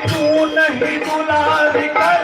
तू नहीं दुलार कर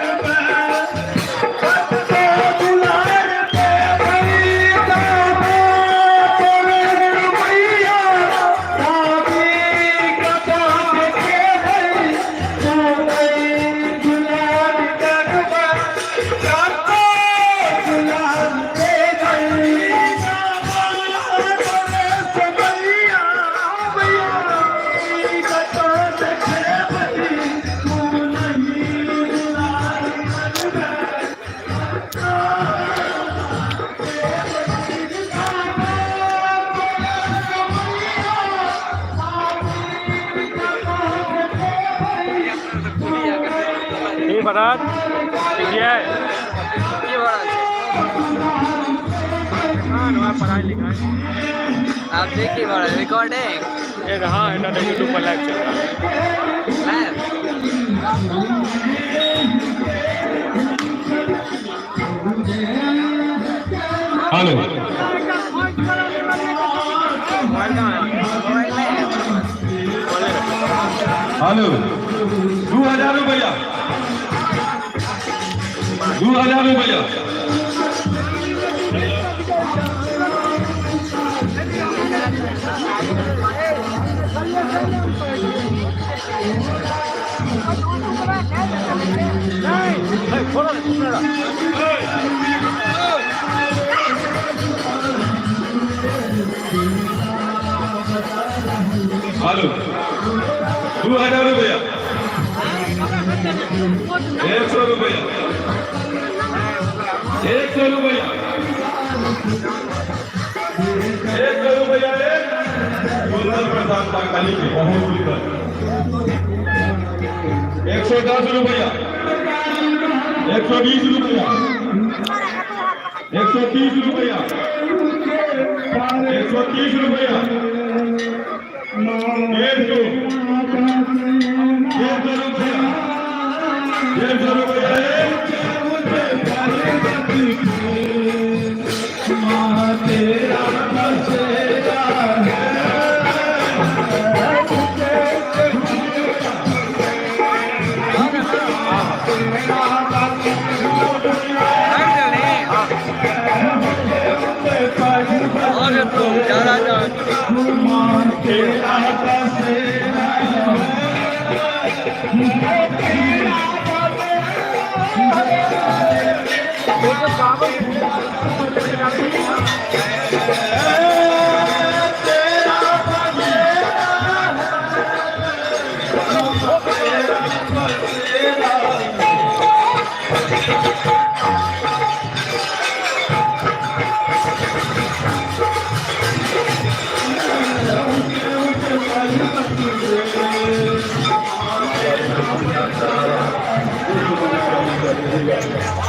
की भरत है की भऽ रहल छै? हाँ, पढ़ाई लिखाई। आप देख की भऽ रहल रिकॉर्डिंग? एक हाँ, एना यूट्यूब पर लाइव चल रहा है। लाइव। हेलो। मोबाइल कहाँ है? मोबाइल नहीं है अपने पास। मोबाइल रखो। हेलो, 2000 रुपया, 2000 रुपया। हेलो, 2000 रुपया, 100 रुपया, 100 रुपया, 100 रुपया। एक सुंदर प्रसाद काली के बहुत सुंदर। 110 रुपया, 120 रुपया, 130 रुपया, 130 रुपया, 150, 150 रुपया, 150 रुपया एक। लाइव चल रही। और तो ज्यादा ज्यादा।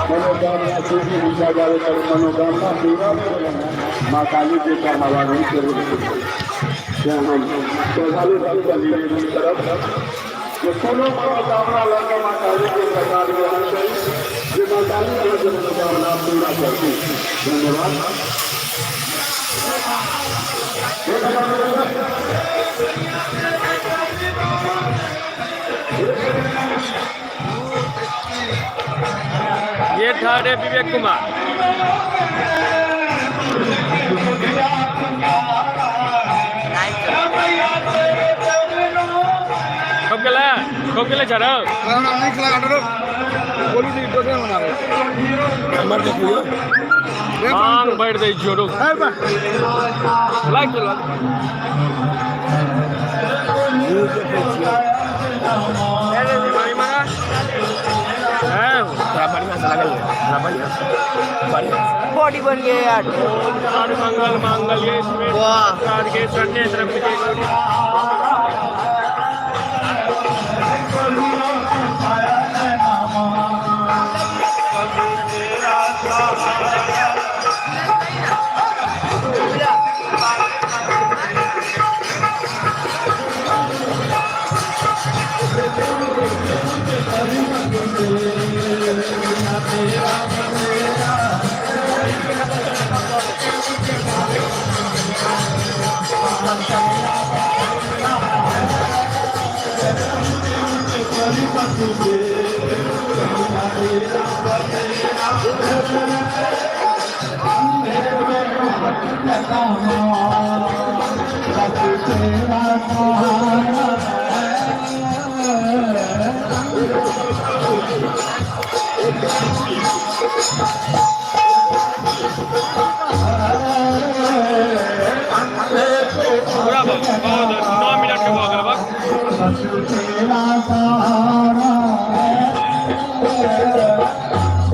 मनोकामना पूरी हुनका जावे कर मनोकामना पूरा माँ काली के चढ़ावा हम जरूर से हम श्रद्धालु भक्त का निवेदन करब जे कोनो मनोकामना लऽ कऽ माँ काली के प्रसाद ग्रहण करी। जे मनोकामना काली अहाँके मनोकामना पूरा करती। धन्यवाद। ये थर्ड है विवेक कुमार। लाइव चल खूब गेलै, खूब गेलै झड़ल। मांग बढ़ दै छियो, रुक, लाइक चल। है। थोड़ा बढ़िया से लगल है, थोड़ा बढ़िया से, बढ़िया से। बॉडी बन गया यार। और मंगल मांगल्य शिवे वाह। के शरण्ये त्र्यंबके गौरी। पूरा बहुत 9 मिनट के भऽ गेल बस।